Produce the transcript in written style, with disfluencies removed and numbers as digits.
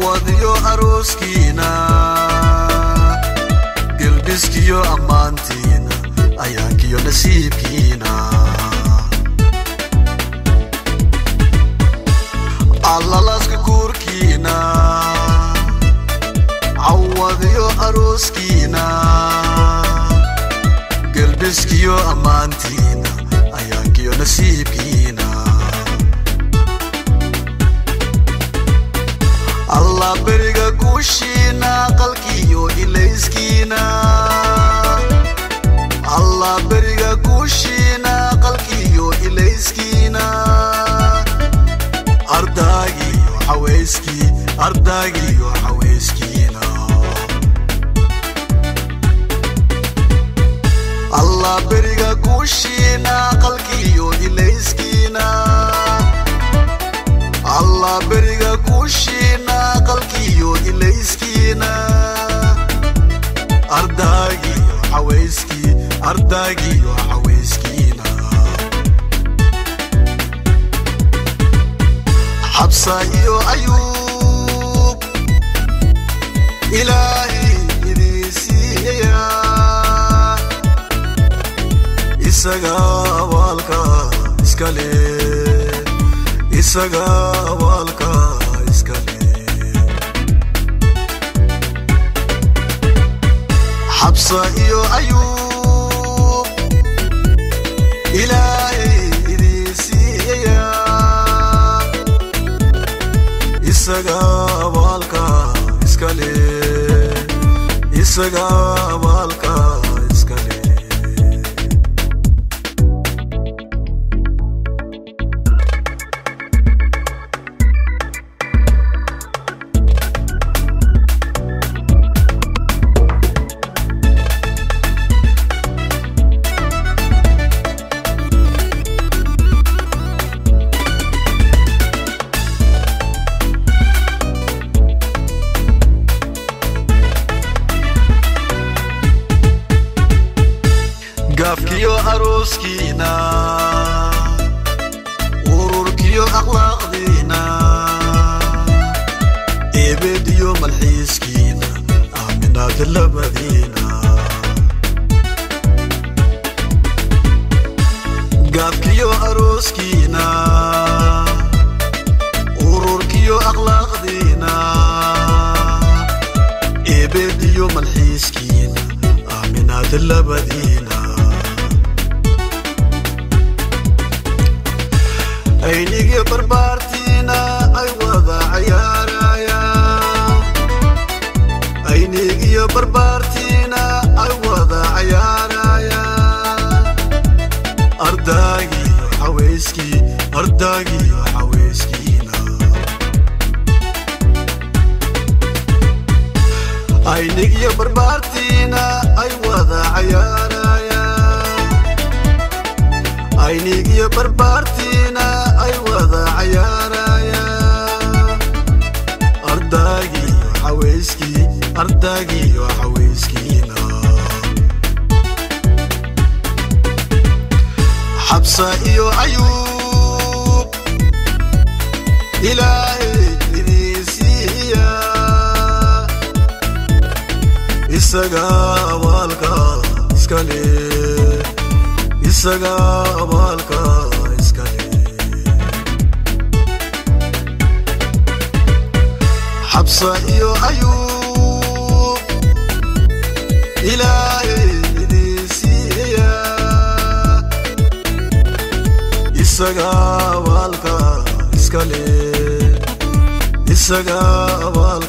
Cawadiyo arooskiina, gelbiskiyo ammaantiina, ayaankiyo nasiibkiina. Allalaaska guurkiina, cawadiyo arooskiina, gelbiskiyo ammaantiina, ayaankiyo nasiibkiina. Allah beriga guushiina, qalkiyo ilayskiina. Allah beriga guushiina, qalkiyo ilayskiina. Ardaagiyo xaweyskii, ardaagiyo xaweyskiina. Allah beriga guushiina, qalkiyo ilayskiina. Allah beriga guushiina, qalkiyo ilayskiina. Ardaagiyo xaweyskii, ardaagiyo xaweyskiina. Xabsa iyo Ayuub Ilaahay idin siiyaya, isaga abaalka iskale, isaga abaalka iskale. Xabsa iyo Ayuub Ilaahay idin siiyaya, isaga abaalka iskale, isaga abaalka iskale. Gaafkiyo arooskiina, ururkiyo akhlaaqdiina, eebediyo malxiiskiina, aaminaada labadiina. Gaafkiyo arooskiina, ururkiyo akhlaaqdiina, eebediyo malxiiskiina, aaminaada labadiina. Aynigii barbaartiina ay wada cayaarayaan, aynigiyo barbaartiina ay wada cayaarayaan. Ardaagiyo xaweyskii, ardaagiyo xaweyskiina. Aynigiyo barbaartiina ay wada cayaarayaan, aynigiyo barbaartiina ay wada cayaarayaan. Ardaagiyo xaweyskii, ardaagiyo xaweyskiina. Xabsa iyo Ayuub Ilaahay idin siiya, isaga abaalka iskale, isaga abaalka iskale. Xabsa iyo Ayuub Ilaahay idin siiya, isaga abaalka iskale, isaga abaalka.